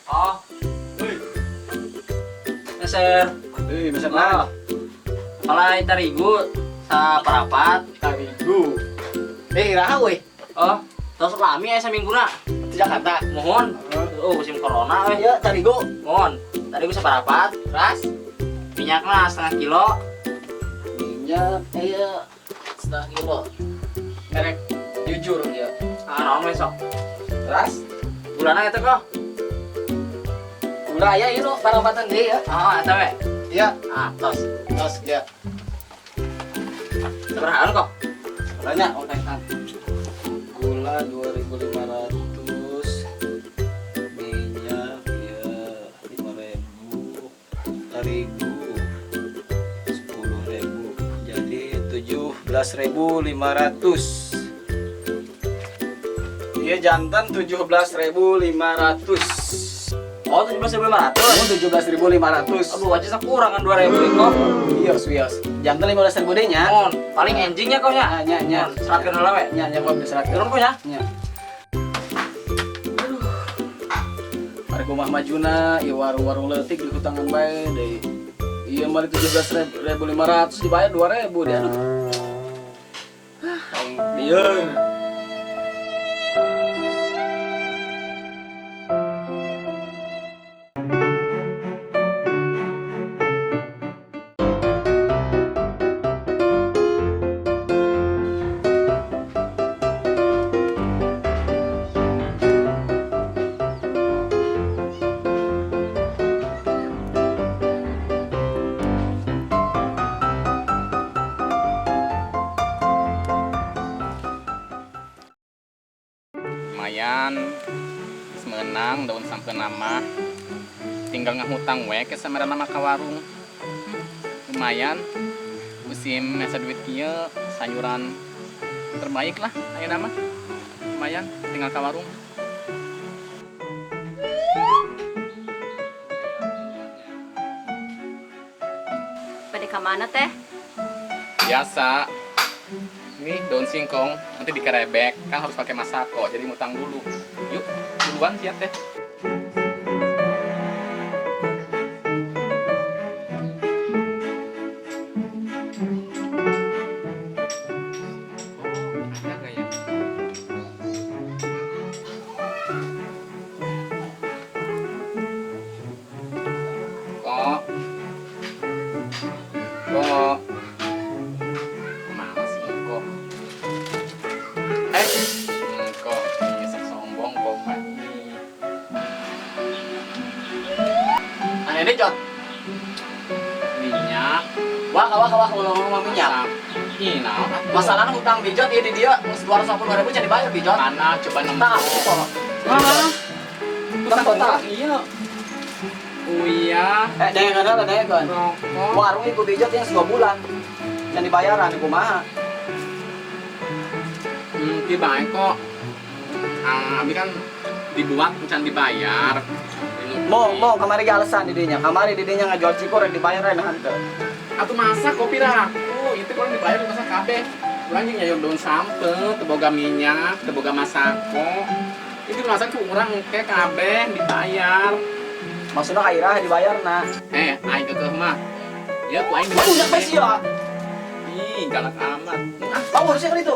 Oh. Meser. Eh, meser Oh. Palay tarigu sa parapat. Tarigu. Eh, iraha euy. Oh, tos lami aya samingguna. Di Jakarta. Mohon. Oh, musim corona we. Iya, tarigu. Mohon. Tarigu saparapat. Ras. Minyakna setengah kilo. Minyak iya setengah kilo. Merek jujur ya. Ah, naon we sok. Ras. Gulana eta kok. Gula aya ieu nu parapatan deui ya. Oh, eta we. Iya, Ah, tos. tos ya. Sabarahaan kok? Banyak oh kaitan. Gula 2.500, minyak ya 5.000, terigu 10.000, jadi 17.500. Iya jantan 17.500. Oh, 17.500. Oh, 17.500. Aduh, aja kurang kan 2.000 kok. Iya, wios. Jantan 15.000 deh nya. Mohon, paling enjingnya kok nya. Ah, nya nya. Mohon, seratkeun heula we. Nya nya kok bisa seratkeun. Turun kok nya. Nya. Aduh. Mari kumah majuna, ieu warung-warung leutik di hutangan bae deui. Iya mari 17.500 dibayar 2.000 deh aduh. Ah, aing lieur. Lumayan menang daun sampai nama tinggal ngahutang we ke sama nama ka warung. Lumayan musim masa duit kieu sayuran terbaik lah ayeuna mah, lumayan tinggal ka warung. Pada ke mana teh? Biasa ini daun singkong nanti dikerebek kan harus pakai masako, jadi ngutang dulu. Yuk duluan siap teh. Oh, ada nggak ya? Kok? Kok? Mana sih kok? Kok ini sombong kok mah. Aneh deh, Jot. Minyak. Wah, wah, wah, kalau ngomong minyak. Ih, naon atuh? Masalahnya hutang bijot ieu di dia 280.000 can dibayar bijot. Mana coba nemu. Tah, kok. Ah. Tah, tah. Iya. Oh iya. Eh, dengan ada dengan. Rokok. Warung iku bijot yang 2 bulan. Can dibayaran kumaha? Ki bae kok. Ah, abi kan dibuat can dibayar. Mau kamari ge alasan di dinya. Kamari di dinya ngajual cikur rek dibayar rek nahan teu. Atuh masa kopi raku, itu kurang dibayar masa kabeh. Urang jeung nyayur daun sampe, teu boga minyak, teu boga masako. Itu masa ku urang engke kabeh dibayar. Maksudna ka iraha dibayarna. Aing keukeuh mah. Ya ku aing Punya bae sia. Ih, galak amat. Ah, bau sih kan itu.